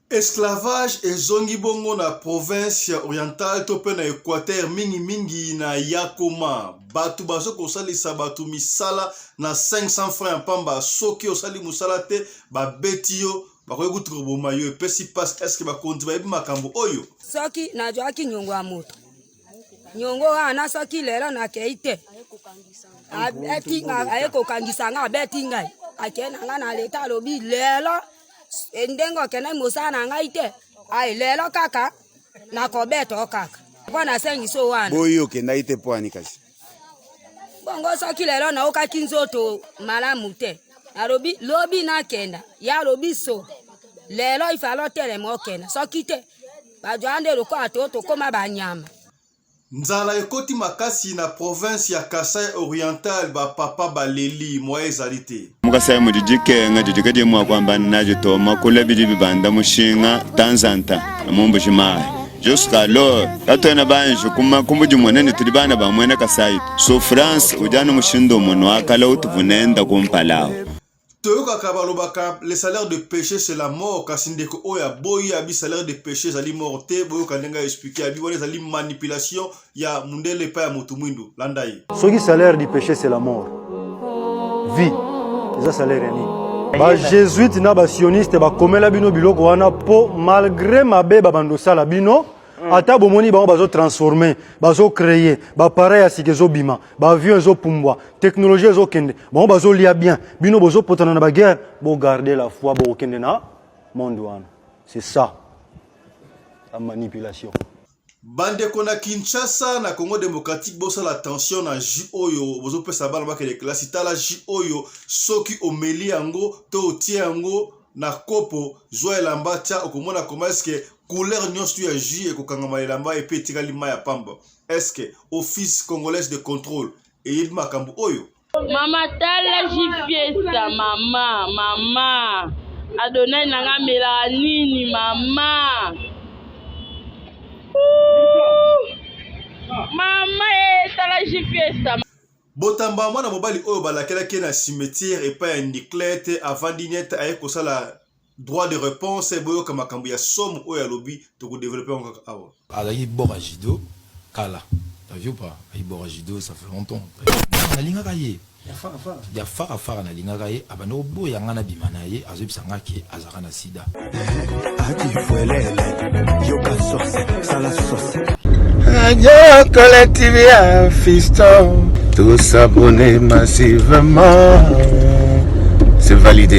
Esclavage ezongi bongo na province ya Oriental to mpe na Equateur, mingimingi na Yakoma. Bato bazo kosalisa bato misala na 500 francs ya pamba. Soki osali mosala te, babeti yo, bakoki kutu koboma yo. Epesi mpasi. Eske bakonzi bayebi makambo oyo? Soki nazwaki nyongo ya moto, nyongo wana, soki lelo nakei te, abeti nga, aye kokangisa nga, abeti ngai, akei na ngai na leta, alobi lelo ndenge okendaki mosala na ngai te, ai lelo kaka nakobeta o kaka mpo nasengiso wana. Boyi okendaki te mpo ani kasi? Bongo soki lelo naokaki nzoto malamu te, alobi lobi nakenda. Ye alobi so lelo ifalo otelema okenda, soki te bazwa nde lokola to tokóma banyama. Nzala ekoti makasi na province ya Kasai Oriental. Bapapa baleli, moyen ezali te. Mukasai mudi dikenga didi kadiyi mua kuamba nadi to makula bidi bibanda mushinga tanzanta na mu Mbuji-Mayi. Jusqu'alors katuena banji kuma ku mudimona ne tudi bana ba muena Kasai. Souffrance udi anu mushindu umue ne wa kala utuvua nenda kumpala awu. Toyokaka balobaka le salaire de péché, c'est la mort. Kasi ndeko oyo aboyi, abi salaire de péché ezali mort te. Boyoka ndenge aexpliquer, abi wana ezali manipulation ya mundele epai ya motu mwindu. Landa ye. Soki salaire du péché, c'est la mort, vie eza salaire ya nini? Bajésuite na basioniste bakomela bino biloko wana mpo malgré mabe babanda osala bino, ata bomoni bango bazotransformer, bazocréer baappareil ya sika, ezobima, baavion ezopumbwa, technologie ezokende, bango bazolia bien, bino bozopotana na baguerre. Bogarde la foi, bokokende na monde wana. C'est ça la manipulation. Bandeko na Kinshasa, na Congo démocratique, bosala attention na jus oyo bozopesa bana bakende kelasi. Tala jus oyo, soki omeli yango to otie yango na kopo, zwa elamba tia, okomona koma eske couleur nyonso ya jus ekokangama elamba epe etikali mai ya pamba. Est-ce Office congolaise de contrôle eyebi makambo oyo? Mama, tala jus Fiesta. Mama, mama Adonai na nga amelaka nini, mama? Ouh! Mama e, tala jus Fiesta. Botamba mwana mobali oyo balakelaki ye na cimetière epai ya Niclete, avandi nete aye kosala droit de réponse. Boyoka makambo ya somo oyo alobi, tokodévelopper yango kaka awa. Azalaki bord ya judo kala, t'as vu ou pas? Azalaki bord ya judo, ça fait longtemps. Nalingaka ye ya fara fara, nalingaka ye. Abanda koboya nga nabima na ye, azoyebisa nga ke azalaka na sida. Adifuelele yoka sauce sala sauce. Radio Collective ya Fiston. Tous s'abonner massivement. C'est validé.